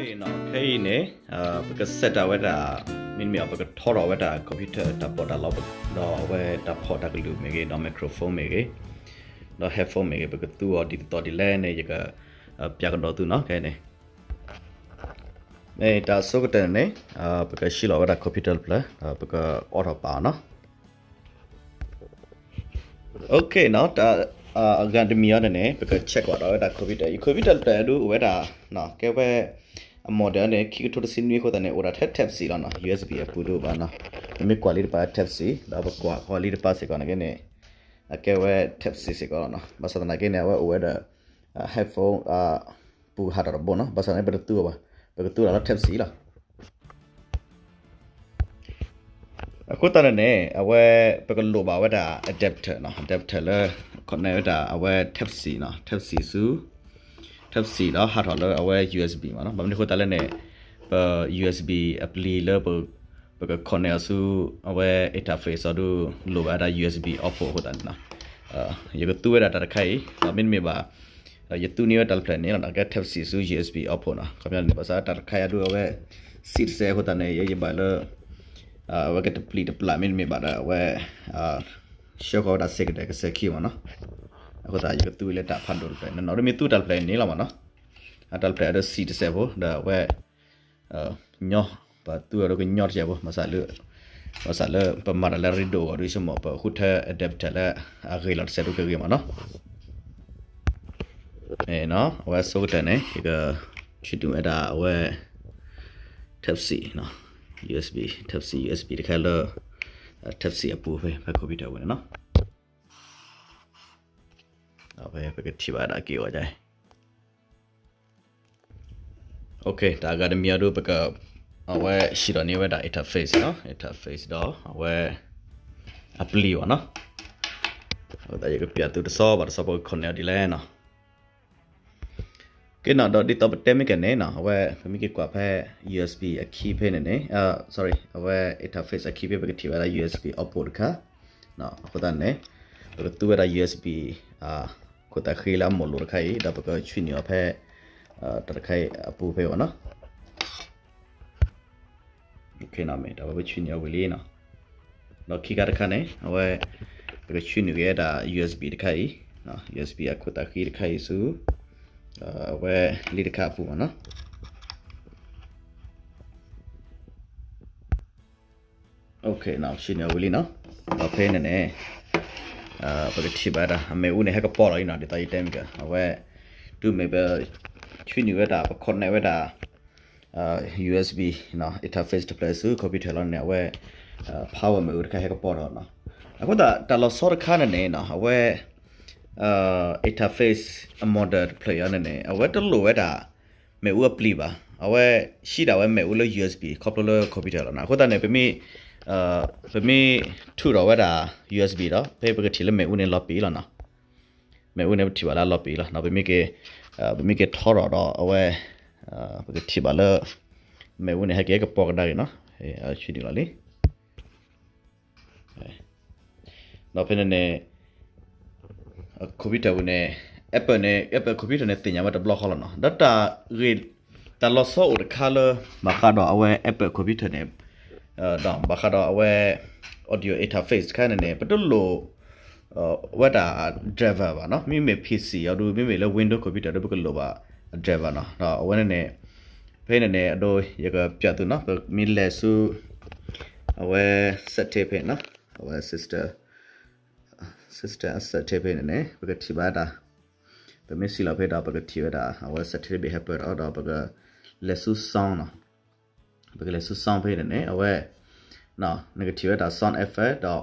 ခဲအံၤန့ၣ် ပက set ဝဲဒၣ် မ့တမ့ၢ်အီၤ ပကထီထီၣ်ဝဲဒၣ် computer တၢ်ပီးတၢ်လီ ဒီးအဝဲတၢ်ဖီၣ်တၢ်ကလုၢ်မ့ၢ်ဂ့ၤ ဒီး microphone မ့ၢ်ဂ့ၤ ဒီး headphone မ့ၢ်ဂ့ၤ ပကသူအီၤဒ်သိးဒ်လဲၣ်န့ၣ် ယက ပျးကဒီးသုနီၤ ခဲအံၤန့ၣ် မ့ၢ်တၢ်အဆိကတၢၢ်န့ၣ် ပကဆှၢလီၤဝဲဒၣ် computer တဖျၢၣ် ဒီးပကအိးထီၣ်ပာ်အီၤနီၤ OK နီၤ တၢ် အဂၤတမံၤအံၤန့ၣ်န့ၣ် ပက check ကွၢ်ဒီးဝဲဒၣ် computer အံၤ computer တဖျၢၣ်အံၤဒုးအိၣ်ဝဲဒၣ် ကဲဝဲ အ model န့ၣ် ခံကထိတဆံနွံအဃိသတးန့ၣ် အိၣ်ဒၣ်ထဲ Type C လီၤနီၤ USB အပူၤဒုးဘၣ်နီၤ ပမ့ၢ်ကွၢ်လံတပၤ Type C ဒီးပကွၢ်ဃီလံတပၤစ့ၢ်ကီးန့ၣ်က့န့ၣ် အကဲဝဲ Type C စ့ၢ်ကီးလီၤနီၤ ဘၣ်ဆၣ်သနာ်က့န့ၣ် အဝဲအိၣ်ဝဲဒီး headphone ပူၤဟးထီၣ်တဘိနီၤ ဘၣ်ဆၣ်န့ၣ် ပတသူအီၤဘၣ် ပကသူဒၣ်လၢ Type C လီၤ အဃိသတးန့ၣ်န့ၣ် အဝဲ ပကလိၣ်ဘၣ်ဝဲဒၣ် adapter နီၤ adapter လၢ connect ဝဲဒၣ်အဝဲ Type C နီၤ Type C ဆူ Type C ဒီးဟးထီၣ်လၢအဝဲ USB မ့ၢ်နီၤ ဘၣ်မနုၤအဃိသတးလဲၣ်န့ၣ် ပ USB အပျံၤလၢ ပက connect အီၤဆူ အဝဲ interface အီၤဒုး လိၣ်ဘၣ်ဝဲဒၣ် USB output အဃိသတးန့ၣ်နီၤ ယကသူဝဲဒၣ်တၢ်တခါအံၤ ဒီးမ့တမ့ၢ်ဘၣ် ယသူန့ၢ်ဝဲတၢ်တဖျၢၣ်န့ၣ်လီၤ ကဲ Type C ဆူ USB output နီၤ ခီပညီန့ၣ် ဘၣ်ဆၣ်တၢ်တခါအံၤဒုးအဝဲ စံၣ်တစဲးအဃိသတးန့ၣ် ယဲယဘၣ်လၢ အဝဲကတပျံၤတပျၢ်မ့တမ့ၢ်ဘၣ်ဒီးအဝဲ ဆှၢဃီၤဝဲဒၣ်စ့ၢ်ကီးဒီးကစဲးခံမ့ၢ်နီၤ အဃိသတးယကသူဝဲလၢတၢ်ဖးဒိၣ်တဖျၢၣ်န့ၣ်နီၤ ဒ်မ့ၢ်သူတၢ်တဖျၢၣ်န့ၣ်လီၤမ့ၢ်နီၤ အတၢ်တဖျၢၣ်အဒုးစံၣ်တစဲးဖိ ဒီးအဝဲ ညီ ပသူအီၤဒုးကညီတစဲးဖိ ဘၣ်ဆၣ်လၢ ဘၣ်ဆၣ်လၢပမၤတၢ်လၢအရ့ဒိၣ်အဂီၢ်ဒုးဆိကမိၣ် ပဃုထၢ adapter လၢအဂ့ၤလီၤတစဲးဒုးကဂ့ၤမ့ၢ်နီၤ အဝဲဆိကတၢၢ်န့ၣ် ယက ဆွံနုာ်ဝဲဒၣ်အဝဲ Type C နီၤ USB Type C USB တခါလၢ Type C အပူၤဖဲ ဖဲ computer ဝဲန့ၣ်နီၤ ဖဲပကထံၣ်ဘၣ်ဒၣ်က့ၤအီၤ OK တၢ်အဂၤတမံၤအံၤဒုး ပက အဝဲဟံးထီၣ်န့ၢ်ဝဲဒၣ် interface နီၤ interface ဒီးအဝဲ အပျံၤဘၣ်နီၤ အဃိသတးယကပျးသုတဆီဘၣ်တဆီ ပက connect ဒ်လဲၣ်နီၤ ကဲနီၤ ဒီးဒ်သိးပတဲမ့ၢ်ကဲန့ၣ်နီၤ အဝဲ ပမ့ၢ်က့ၤကွၢ်ဖဲ USB အခံဖဲန့ၣ်န့ၣ် sorry အဝဲ interface အခံဖဲ ပကထံၣ်ဘၣ်ဒၣ် USB output တခါ အဃိသတးန့ၣ် ပကသူဝဲဒၣ် USB ခိၣ်သးဃံလၢအမိၢ်လိာ်တခါအံၤ ဒီးပကဆွံနုာ်အီၤဖဲ တၢ်တခါအံၤအပူၤဖဲအံၤနီၤ မ့ၢ်တၢ်ဝဲပဆွံနုာ်အီၤဝံၤလံနီၤ ဒီးခံခါတခါန့ၣ် အဝဲ ပကဆွံနုာ်က့ၤဝဲဒၣ် USB တခါအံၤ USB အခိၣ်သးဃံတခါအံၤဆူ အဝဲလံတခါအပူၤမ့ၢ်နီၤ OK နီၤ ပဆွံနုာ်အီၤဝံၤလံနီၤ ဒီးဖဲန့ၣ်န့ၣ် ပကထံၣ်ဘၣ်ဒၣ် အမ့ၣ်အူန့ၣ် ဟဲကပီၤလီၤအံၤနီၤ ဒ်သိးယတဲမ့ၢ်က အဝဲ တုၤမ့ၢ်ပဆွံနုာ်ဝဲဒၣ် ပ connect ဝဲဒၣ် USB interface တဖျၢၣ်ဆူ computer လီၤန့ၣ် အဝဲ power မ့ၣ်အူတခါဟဲကပီၤထီၣ်နီၤ အဃိသတး တၢ်လီၤဆီတခါန့ၣ်န့ၣ်နီၤ အဝဲ interface အ model တဖျၢၣ်အံၤန့ၣ်န့ၣ် အဝဲတလိၣ်ဝဲဒၣ် မ့ၣ်အူအပျံၤဘၣ် အဝဲဟံးဒၣ်ဝဲမ့ၣ်အူလၢ USB ခီဖျိလၢ computer လီၤနီၤ အဃိသတးန့ၣ် ပမ့ၢ် ပမ့ၢ်ထုးထီၣ်ဝဲဒၣ် USB ဒီး ဖဲပကထံၣ်လၢမ့ၣ်အူန့ၣ်လီၤပံာ်လီၤနီၤ မ့ၣ်အူန့ၣ်ပထံၣ်ဘၣ်လၢအလီၤပံာ်လီၤနီၤ ပမ့ၢ်က့ၤ ပမ့ၢ်က့ၤထီထီၣ်ဒီးအဝဲ ပကထံၣ်ဘၣ်လၢ မ့ၣ်အူန့ၣ် ဟဲက့ၤကပီၤကဒါက့ၤနီၤ ဆွံနုာ်လီၤလံ ဒီးဖဲန့ၣ်န့ၣ် computer ဝဲန့ၣ် Apple န့ၣ် Apple computer န့ၣ် သ့ၣ်ညါဝဲတဘျီဃီလီၤနီၤ ဒီးတၢ်ဂ့ၢ် တၢ်လီၤဆီအိၣ်တခါလၢ ဘၣ်ဃးဒီးအဝဲ Apple computer န့ၣ် ဒီးဘၣ်ဃးဒီးအဝဲ audio interface တခါန့ၣ်န့ၣ် ပတလိၣ် ဝဲဒၣ် driver ဘၣ်နီၤ မ့မ့ၢ် PC အံၤဒုး မ့မ့ၢ်လၢ Windows computer ဒုး ပကလိၣ်ဘၣ် driver နီၤ ဒီးအဝဲန့ၣ်န့ၣ် ဖဲန့ၣ်န့ၣ် အဒိ ယကပျးသုနီၤ ပမ့ၢ်လဲၤဆူ အဝဲ setting ဖဲနီၤ အဝဲ system system setting ဖဲန့ၣ်န့ၣ် ပကထံၣ်ဘၣ်ဒၣ် ပမ့ၢ်စံၣ်လီၤဖဲဒီး ပကထံၣ်ဝဲဒၣ် အဝဲ setting တဘ့ၣ်ဟဲပၢၢ်ဒီး ဒီးပကလဲၤဆူ sound နီၤ ပကလဲၤဆူ sound ဖဲန့ၣ်န့ၣ် အဝဲ နကထံၣ်ဝဲဒၣ် sound effect ဒီး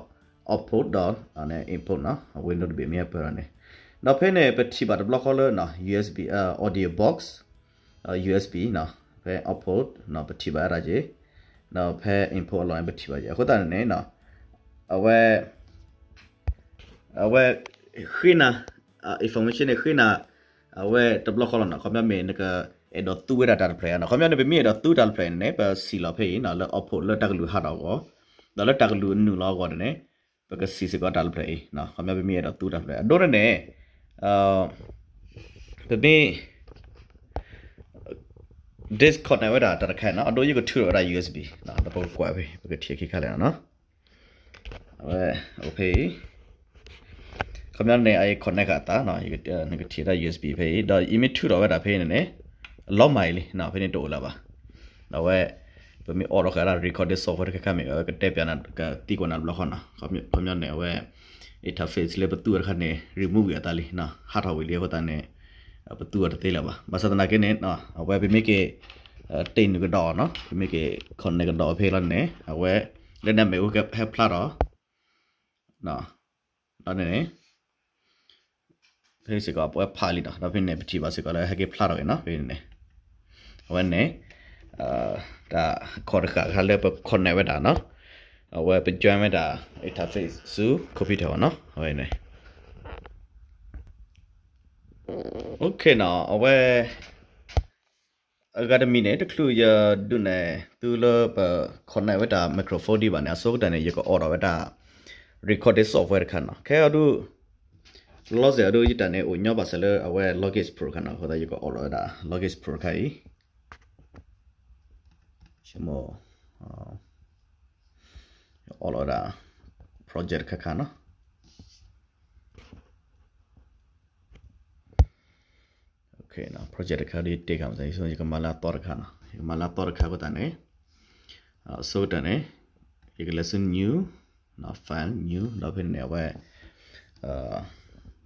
output ဒီး input နီၤ window တဘ့ၣ်မ့ၢ်ဟဲပၢၢ်ဒီးန့ၣ် ဒီးဖဲန့ၣ် ပထံၣ်ဘၣ်တဘျီဃီလၢ USB audio box USB နီၤ ဖဲ output နီၤ ပထံၣ်ဘၣ်ဒၣ်က့ၤ ဒီးဖဲ input အလီၢ်န့ၣ် ပထံၣ်ဘၣ်က့ၤ အဃိသတးန့ၣ်န့ၣ် အဝဲ အဝဲ ဃ့နၤ information န့ၣ် ဃ့နၤ အဝဲတဘျီဃီလီၤနီၤ ခီပညီမ့ၢ်နကအဲၣ်ဒိးသူဝဲဒၣ်တၢ်တဖျၢၣ်နီၤ ခီပညီန့ၣ် ပမ့ၢ်အဲၣ်ဒိးသူတၢ်တဖျၢၣ်န့ၣ်န့ၣ် ပစံၣ်လီၤဖဲအံၤနီၤ လၢ output လၢတၢ်ကလုၢ်ဟးထီၣ်အဂီၢ် ဒီးလၢတၢ်ကလုၢ်အနုာ်လီၤအဂီၢ်န့ၣ်န့ၣ် ပကစံၣ်စ့ၢ်ကီးတၢ်တဖျၢၣ်အံၤ ခီပညီပမ့ၢ်အဲၣ်ဒိးသူတၢ်တဖျၢၣ် အဒိန့ၣ်န့ၣ် ပမ့ၢ် disconnect ဝဲဒၣ်တၢ်တခါနီၤ, အဒိ ယကထုးထီၣ်ဝဲဒၣ် ယူၢ်အ့စ်ဘံၣ် ဒီးပကကွၢ်ဖဲ ပကထံၣ်ခံခါလဲၣ်နီၤ. အဝဲ အိၣ်ဖဲအံၤ ခီပညီန့ၣ် အအံၤ connect အသးနီၤ, နကထံၣ်ဝဲဒၣ် ယူၢ်အ့စ်ဘံၣ် ဖဲအံၤ ဒီးယမ့ၢ်ထုးထီၣ်ဝဲဒၣ်ဖဲအံၤန့ၣ်န့ၣ် လီၤမၢ်အံၤလံနီၤ, ဖဲန့ၣ်တအိၣ်လၢၤဘၣ်. ဒီးအဝဲ ပမ့ၢ်အိးထီၣ်ဃာ်ဒၣ် recording software တခါခါမ့ၢ်ဂ့ၤ အဝဲကတဲပၠးနၤ ကသံကွၢ်နၤတဘျီဃီနီၤ. ခီပညီန့ၣ် အဝဲ interface လၢပသူအီၤတခါန့ၣ် remove ဝံၤအသးလံနီၤ, ဟးထီၣ်ဝံၤလံအဃိသတးန့ၣ် ပသူအီၤတသ့လၢၤဘၣ်. ဘၣ်ဆၣ်သနာ်က့န့ၣ် အဝဲပမ့ၢ်က့ၤ တ့ၢ်နုာ်ကဒီးနီၤ, ပမ့ၢ်က့ၤ connect ကဒီးဖဲလီၤန့ၣ် အဝဲ လၢနမဲာ်အိၣ်ကဟဲဖျါထီၣ် လီၤန့ၣ်န့ၣ် ဖဲစ့ၢ်ကီး အဝဲဖးလံနီၤ, ဒီးဖဲန့ၣ် ပထံၣ်ဘၣ်စ့ၢ်ကီးလၢဟဲက့ၤဖျါထီၣ်က့ၤနီၤ, ဖဲန့ၣ်န့ၣ် အဝဲန့ၣ် တၢ်ခီၣ်တဃာ်တခါလၢပ connect ဝဲဒၣ်နီၤ, အဝဲပ join ဝဲဒၣ် interface ဆူ computer ဘၣ်နီၤ, အဝဲန့ၣ် OK နီၤ, အဝဲ အဂၤတမံၤန့ၣ် တချုးယဒုးနဲၣ်သုလၢပ connect ဝဲဒၣ် microphone ဒံးဘၣ်န့ၣ် အဆိကတၢၢ်န့ၣ် ယကအိးထီၣ်ဝဲဒၣ် recording software တခါနီၤ. ခဲအံၤဒုး လီၤစဲၣ်အဒုး ယတၢ်န့ၣ် အိၣ်ညီဘၣ်စၢၤလၢအဝဲ Logic Pro တခါနီၤ, အဃိသတးယကအိးထီၣ်ဝဲဒၣ် Logic Pro တခါအံၤ ဆိကမိၣ် အိးထီၣ်ဝဲဒၣ် project တခါခါနီၤ. project တခါဒ်တ့ၢ်ခါမး ယကမၤလၢအသီတခါနီၤ, ယကမၤလၢအသီတခါအဃိသတးန့ၣ် အဆိကတၢၢ်န့ၣ် ယကလဲၤဆူ new, file new ဒီးဖဲန့ၣ် အဝဲ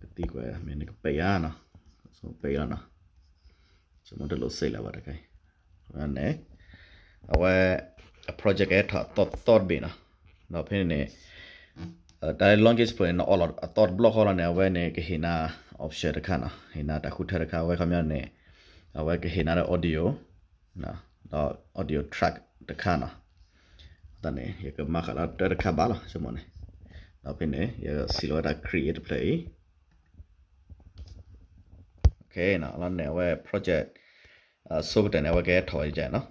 ကသံကွၢ်မ့ၢ်နကပဲာ်ယါနီၤ, ပပဲာ်လီၤနီၤ, ဆိကမိၣ်တလိၣ်စ့လၢၤဘၣ်တခါအံၤန့ၣ် အဝဲ အ project ကဟဲထီၣ်အသီတဘ့ၣ်နီၤ, ဒီးဖဲန့ၣ်န့ၣ် တၢ်လၢ Logic Pro န့ၣ် နအိးလီၤအသီတဘျီဃီလီၤန့ၣ် အဝဲန့ၣ်ကဟ့ၣ်နၤ option တခါနီၤ, ဟ့ၣ်နၤတၢ်ဃုထၢတခါ, အဝဲခီပညီန့ၣ် အဝဲကဟ့ၣ်နၤဒီး audio, audio track တခါနီၤ, အဃိသတးန့ၣ် ယကမၤဃာ်လၢတၢ်တခါဘၣ်လီၤ ဆိကမိၣ်န့ၣ်, ဒီးဖဲန့ၣ် ယစံၢ်လီၤဝဲဒၣ် create တဖျၢၣ်အံၤ လီၤန့ၣ် အဝဲ project အဆိကတၢၢ်န့ၣ် အဝဲကဟဲထီၣ်ဝဲဒ်အံၤနီၤ,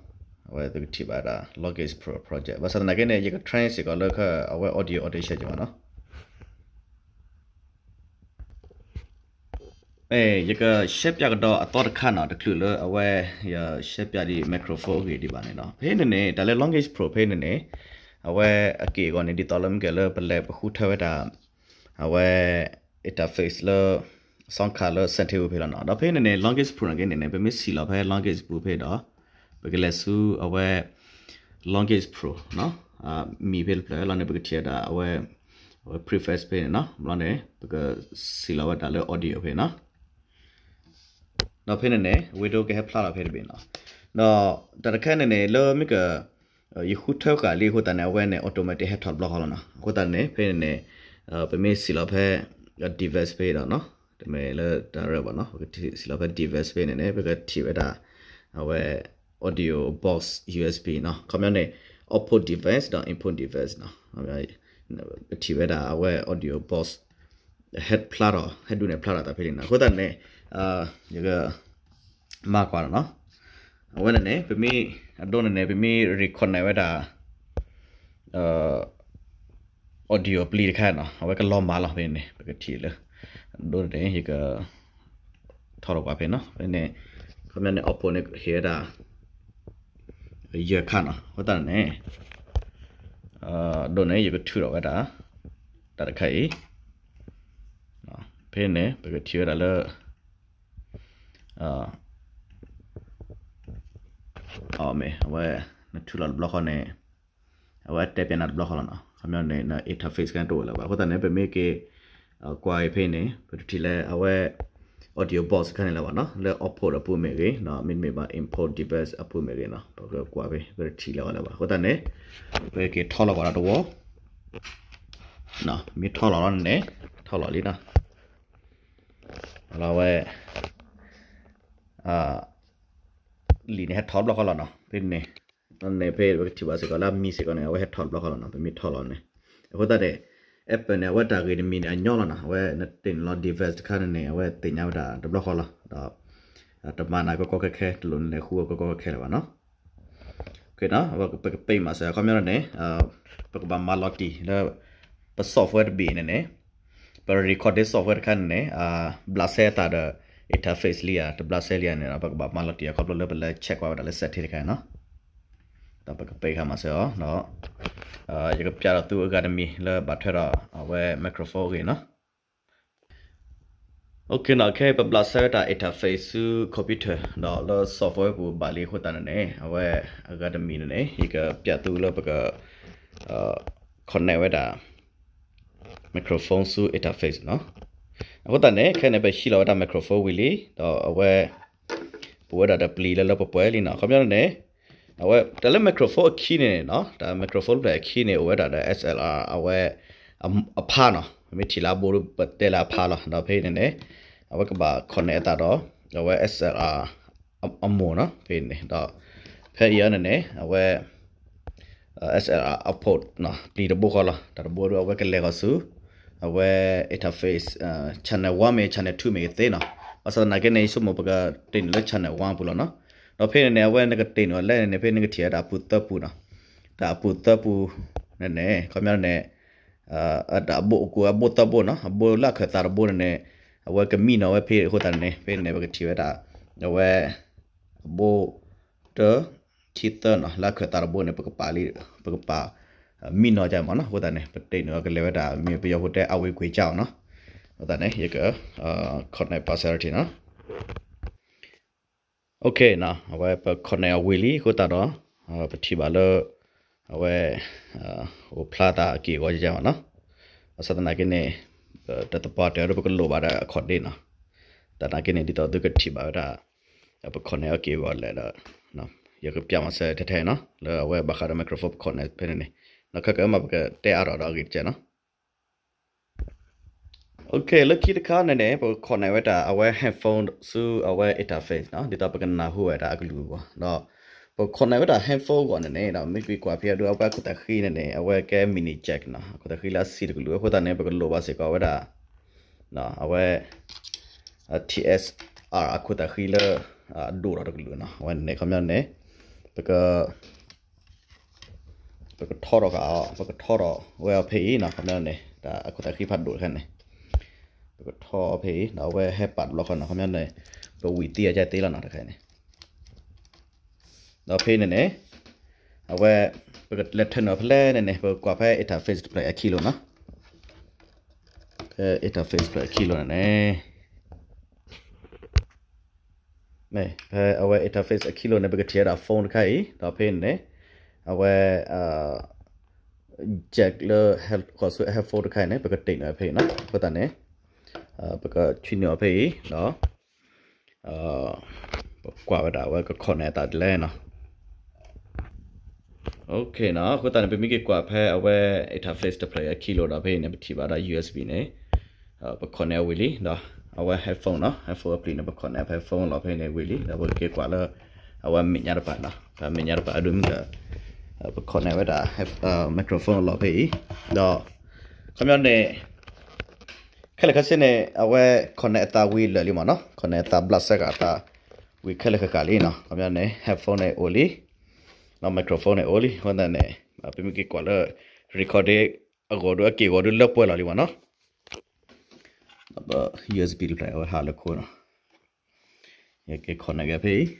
အဝဲသုကထံၣ်ဘၣ်ဒၣ် Logic Pro project ဘၣ်ဆၣ်သနာ်က့န့ၣ် ယက train စ့ၢ်ကီးလၢအဝဲ audio audition က့ၤဘၣ်နီၤ. ယကရှဲပၠးကဒီးအသီတခါနီၤ, တချုးလၢအဝဲ ယရှဲပၠးဒ် microphone အဂ့ၢ်ဒံးဘၣ်န့ၣ်နီၤ, ဖဲန့ၣ်န့ၣ် တၢ်လၢ Logic Pro ဖဲန့ၣ်န့ၣ် အဝဲအက့ၢ်အဂီၤန့ၣ် ဒ်သိးလၢမ့ၢ်ကဲလၢပလဲၤပဃုထၢဝဲဒၣ် အဝဲ interface လၢ sound card လၢ setting ဖဲလီၤနီၤ, ဒီးဖဲန့ၣ်န့ၣ် Logic Pro န့ၣ်က့န့ၣ်န့ၣ် ပမ့ၢ်စံၢ်လီၤဖဲ Logic Pro ဖဲဒီး ပကလဲၤဆူအဝဲ Logic Pro နီၤ, မံၤဖဲတဖျၢၣ်လီၤန့ၣ် ပကထံၣ်ဝဲဒၣ်အဝဲ အဝဲ preference ဖဲန့ၣ်နီၤ, ဘျီန့ၣ် ပကစံၢ်လီၤဝဲဒၣ်လၢ audio ဖဲနီၤ, ဒီးဖဲန့ၣ်န့ၣ် window ကဟဲဖျါလီၤဖဲတဘ့ၣ်နီၤ, ဒီးတၢ်တခါန့ၣ်န့ၣ် လၢမ့ၢ်က ယဃုထၢဃာ်လံအဃိသတးန့ၣ် အဝဲန့ၣ် automatic ဟဲထီၣ်တဘျီဃီလီၤနီၤ, အဃိသတးန့ၣ် ဖဲန့ၣ်န့ၣ် ပမ့ၢ်စံၢ်လီၤဖဲ device ဖဲဒီးနီၤ, တမ့ၢ်လၢတၢ်ရၢဘၣ်နီၤ, ပကစံၢ်လီၤဖဲ device ဖဲန့ၣ်န့ၣ် ပကထံၣ်ဝဲဒၣ် အဝဲ audio box U S B နီၤ, ခီပညီန့ၣ် output device ဒီး input device နီၤ, ပထံၣ်ဝဲဒၣ်အဝဲ audio box ဟဲဖျါထီၣ် ဟဲဒုးနဲၣ်ဖျါထီၣ်သးဖဲန့ၣ်နီၤ, အဃိသတးန့ၣ် ယက မၤကွၢ်လီၤနီၤ, အဝဲန့ၣ်န့ၣ် ပမ့ၢ် အဒိန့ၣ်န့ၣ် ပမ့ၢ် reconnect ဝဲဒၣ် audio ပျံၤတခါနီၤ, အဝဲကလီၤမၢ်လီၤဖဲန့ၣ် ပကထံၣ်လၢ အဒိန့ၣ် ယက ထီၣ်လီၤကွၢ်ဖဲနီၤ, ဖဲန့ၣ် ခီပညီန့ၣ် output န့ၣ် ဟ့ၣ်ဝဲဒၣ် ယဲၢ်ခါနီၤ, အဃိသတးန့ၣ် အဒိန့ၣ် ယကထုးထီၣ်ဝဲဒၣ် တၢ်တခါအံၤ ဖဲန့ၣ် ပကထံၣ်ဝဲဒၣ်လၢ အမ့ၢ် အဝဲ နထုးလီၤတဘျီဃီန့ၣ် အဝဲတဲပၠးနၤတဘျီဃီလီၤနီၤ, ခီပညီန့ၣ် န interface ကဲတအိၣ်လၢၤဘၣ်, အဃိသတးန့ၣ် ပမ့ၢ်က့ၤ ကွၢ်အံၤဖဲန့ၣ် ပတထံၣ်လၢအဝဲ audio box တခါန့ၣ်လၢၤဘၣ်နီၤ, လၢ output အပူၤမ့ၢ်ဂ့ၤနီၤ, မ့တမ့ၢ်ဘၣ် input device အပူၤမ့ၢ်ဂ့ၤနီၤ, ပကကွၢ်ဖဲ ပတထံၣ်လၢၤဘၣ်လၢၤဘၣ်, အဃိသတးန့ၣ် ပက့ၤထီလီၤကွၢ်ဒီးတဝီ မ့ၢ်ထီလီၤလီၤန့ၣ် ထီလီၤလံနီၤ, လီၤဝဲ လံာ်န့ၣ်ဟဲထီၣ်တဘျီဃီလီၤနီၤ, ဖဲန့ၣ် န့ၣ်ဖဲပကထံၣ်ဘၣ်စ့ၢ်ကီးလၢအမံၤစ့ၢ်ကီးန့ၣ် အဝဲဟဲထီၣ်တဘျီဃီလီၤနီၤ, ပမ့ၢ်ထီလီၤန့ၣ်, အဃိသတးန့ၣ် Apple န့ၣ် အဝဲတၢ်ဂ့ၢ်တမံၤန့ၣ် အညီလီၤနီၤ, အဝဲနတ့ၢ်န့ၢ်လီၤ device တခါန့ၣ်န့ၣ် အဝဲသ့ၣ်ညါဝဲဒၣ်တဘျီဃီလီၤ, ဒီး တမၤနၤကီကီခဲခဲ တလိၣ်နလဲၤဃုအီၤကီကီခဲခဲလၢၤဘၣ်နီၤ, ပကပ့ၢ်မးစၢၤ ခီပညီန့ၣ် ပကဘၣ်မၤလီၤတံၢ်လၢ ပ software တဘ့ၣ်န့ၣ်န့ၣ် ပ recording software တခါန့ၣ်န့ၣ် ဘျးစဲအသးဒီး interface လံဧါ တဘျးစဲလံဧါန့ၣ်ဒီး ပကဘၣ်မၤလီၤတံၢ်အီၤခီဖျိလၢပလဲၤ check ကွၢ်ဝဲဒၣ်လၢ setting တခါနီၤ. ဒီးပကပ့ၤခါမၤစၢၤအီၤဒီး ယကပျးဒီးသုအဂၤတမံၤလၢဘၣ်ထွဲဒီးအဝဲ microphone အဂ့ၢ်နီၤ. Okay နီၤ, ခဲအံၤပဘျးစဲဝဲတၢ် interface ဆူ computer ဒီးလၢ software ပူၤဘၣ်လံအဃိသတးန့ၣ်န့ၣ် အဝဲအဂၤတမံၤန့ၣ်န့ၣ် ယကပျးသုလၢပက connect ဝဲဒၣ် microphone ဆူ interface နီၤ. အဃိသတးန့ၣ် ခဲအံၤန့ၣ် ပဟံးလီၤဝဲဒၣ် microphone ဝံၤလံ ဒီးအဝဲ ပအိၣ်ဝဲဒၣ်ဒီးပျံၤလၢလၢပှဲၤပှဲၤလံနီၤ. ခီပညီန့ၣ် အဝဲတၢ်လၢ microphone အခံန့ၣ်နီၤ, တၢ် microphone တဖျၢၣ်အခံန့ၣ် အိၣ်ဝဲဒၣ်ဒီး XLR အဝဲ အဖါနီၤ, မ့ၢ်ထံၣ်လၢအဘိဒီး ပတဲလၢအဖါလီၤ. ဒီးဖဲအံၤန့ၣ်န့ၣ် အဝဲကဘၣ် connect အသးဒီး အဝဲ XLR အမိၢ်နီၤ, ဖဲအံၤန့ၣ်ဒီး ဖဲအံၤန့ၣ်န့ၣ် အဝဲ XLR output နီၤ, ပျံၤတဘိဃီလီၤ. တၢ်တဘိဒီး အဝဲကလဲၤဃီၤဆူ အဝဲ interface channel one မ့ၢ် channel two မ့ၢ်ဂ့ၤသ့နီၤ. ဘၣ်ဆၣ်သနာ်က့န့ၣ် ယဆိကမိၣ်ပကတ့ၢ်နုာ်လၢ channel one ပူၤလီၤနီၤ. ဒီးဖဲန့ၣ်န့ၣ် အဝဲနကတ့ၢ်နုာ်အီၤလဲၣ်န့ၣ် ဖဲန့ၣ်နကထံၣ်ဝဲဒၣ်အပူၤသၢပူၤနီၤ. တၢ်အပူၤသၢပူၤန့ၣ်န့ၣ် ခီပညီန့ၣ် တၢ်အဘိၣ်အကိးအဘိၣ်သၢဘိၣ်နီၤ, အဘိၣ်လၢအခၢၣ်သးတဘိန့ၣ်န့ၣ် အဝဲကမံနီၤဝဲဖဲအဃိသတးန့ၣ် ဖဲန့ၣ်ပကထံၣ်ဝဲဒၣ် အဝဲ အဘိၣ် တၢ ခံသၢနီၤ, လၢအခၢၣ်သးတဘိန့ၣ် ပကပာ်လံ ပကပာ် မံနီၤကမ့ၢ်နီၤ. အဃိသတးန့ၣ် ပတ့ၢ်နုာ်အီၤကလဲၤဝဲဒၣ် မ့ၢ်ပယီၤဖိတဲ အဝ့ၤကွံာ်ကၠီနီၤ. အဃိသတးန့ၣ် ယက connect ပာ်စၢၤထံနီၤ. Okay နီၤ, အဝဲပ connect အဝံၤလံအဃိသတးဒီး ပထံၣ်ဘၣ်လၢ အဝဲ အိၣ်ဖျါသးအက့ၢ်အဂီၤကမ့ၢ်နီၤ. ဘၣ်ဆၣ်သနာ်က့န့ၣ် တသပှၢ်တၢၢ်ဒီးပကလိၣ်ဘၣ်ဒီးအခီၣ်ဒ့နီၤ. သနာ်က့န့ၣ် ဒ်သိးသုကထံၣ်ဘၣ်ဝဲဒၣ် ပ connect အီၤက့ၢ်အဂီၤလဲၣ်ဒီး ယကပျးမၤစၢၤထဲထဲနီၤ လၢအဝဲဘၣ်ဃးဒီး microphone ပ connect ဖဲန့ၣ်န့ၣ် နီၤ ခဲကမးပကတဲအါထီၣ်ဒီးအဂ့ၢ်တကဲနီၤ. Okay လၢခံတခါန့ၣ်န့ၣ် ပ connect ဝဲဒၣ်အဝဲ headphone ဆူအဝဲ interface နီၤ ဒ်သိးပကနၢ်ဟူဝဲဒၣ်အကလုၢ်အဂီၢ် ဒီး ပ connect ဝဲဒၣ် headphone အဂီၢ်န့ၣ်န့ၣ် ဒီးမ့ၢ်ကွၢ်ဖဲအဒိ အဝဲအခိၣ်သးဃံန့ၣ်န့ၣ် အဝဲကဲ mini jack နီၤ အခိၣ်သးဃံလၢအဆံးတကလုာ်အဃိသတးန့ၣ် ပကလိၣ်ဘၣ်စ့ၢ်ကီးဝဲဒၣ် အဝဲ TSR အခိၣ်သးဃံလၢ အဒိၣ်ထီၣ်တကလုာ်နီၤ အဝဲန့ၣ် ခီပညီန့ၣ် ပက ပကထီထီၣ်ဃာ်အီၤ ပကထီထီၣ်ဝဲအီၤဖဲအံၤနီၤ ခီပညီန့ၣ် တၢ်အခိၣ်သးဃံဖးဒိၣ်တခါန့ၣ် ပကထီအီၤဖဲအံၤ ဒီးအဝဲဟဲပာ်တဘျီဃီနီၤ ခီပညီန့ၣ် ပဝံၤသံအီၤကသ့လီၤနီၤ တခါန့ၣ် ဒီးဖဲအံၤန့ၣ်န့ၣ် အဝဲ ပကလဲၤထၢနုာ်အီၤဖဲလဲၣ်န့ၣ်န့ၣ် ပကကွၢ်ဖဲ interface တဖျၢၣ်အခံလိၤနီၤ ဖဲ interface တဖျၢၣ်အခံလိၤန့ၣ်န့ၣ် ဖဲအဝဲ interface အခံလိၤန့ၣ် ပကထံၣ်ဝဲဒၣ် phone တခါအံၤ ဒီးဖဲအံၤန့ၣ် အဝဲ jack လၢ ဃီၤဆူ headphone တခါအံၤန့ၣ် ပကတ့ၢ်နုာ်ဖဲအံၤနီၤ အဃိသတးန့ၣ် ပကဆွံနုာ်အီၤဖဲအံၤ ဒီး ပကွၢ်ဝဲဒၣ်အဝဲက connect အသးဒ်လဲၣ်နီၤ Okay နီၤ အဃိသတးန့ၣ် ပမ့ၢ်က့ၤကွၢ်ဖဲအဝဲ interface တဖျၢၣ်အခံလိၤဒီးဖဲအံၤန့ၣ် ပထံၣ်ဘၣ်ဒီး USB န့ၣ် ပ connect ဝံၤလံ ဒီးအဝဲ headphone နီၤ headphone အပျံၤန့ၣ် ပ connect ဖဲ phone လီၤဖဲန့ၣ်ဝံၤလံ ဒီးပကက့ၤကွၢ်လၢ အဝဲမဲာ်ညါတပၤနီၤ တၢ်မဲာ်ညါတပၤအဒိမ့ၢ်ဒီး ပ connect ဝဲဒၣ် microphone လီၤဖဲအံၤ ဒီး ခီပညီန့ၣ် ခဲလၢာ်ခဲဆ့န့ၣ် အဝဲ connect အသးဝံၤလၢာ်လံမ့ၢ်နီၤ connect အသးဘျးစဲဃာ်အသးဝံၤခဲလၢာ်ဃၣ်ဃၣ်လံနီၤ ခီပညီန့ၣ် headphone န့ၣ်အိၣ်လံ နီၤ microphone န့ၣ်အိၣ်လံ အဃိသတးန့ၣ် ပမ့ၢ်က့ၤကွၢ်လၢ recording အဂီၢ်ဒီး အက့ၢ်အဂီၤဒီးလၢပှဲၤလီၤလံမ့ၢ်နီၤ USB တဖျၢၣ်အဝဲဟးလၢခိနီၤ ယက့ၤ connect က့ၤဖဲအံၤ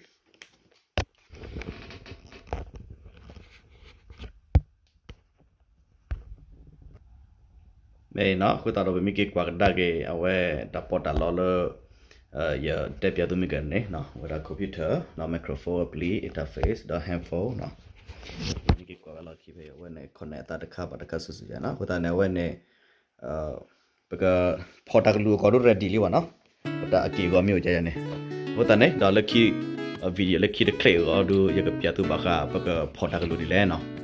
မ့ၢ်နီၤ အဃိသတးဒီး ပမ့ၢ်က့ၤကွၢ်ကဒါက့ၤ အဝဲတၢ်ပီးတၢ်လီလၢ ယတဲပၠးသုမ့ၢ်ကန့ၣ် ဝဲဒၣ် computer နီၤ microphone အပျံၤ interface ဒီး headphone နီၤ ပမ့ၢ်က့ၤကွၢ်ဝဲလီၢ်ခံဖဲအံၤ အဝဲန့ၣ် connect အသးတခါဘၣ်တခါစုာ်စုာ်ယါနီၤ အဃိသတးန့ၣ် အဝဲန့ၣ် ပကဖီၣ်တၢ်ကလုၢ်အဂီၢ်ဒုး ready လံဘၣ်နီၤ ပတၢ်အက့ၢ်အဂီၤမ့ၢ်အိၣ်ကယါန့ၣ် အဃိသတးန့ၣ် ဒီးလၢခံ video လၢခံတချ့အဂီၢ်ဒုး ယကပၠးသုဘၣ်ဃး ပကဖီၣ်တၢ်ကလုၢ်ဒ်လဲၣ်နီၤ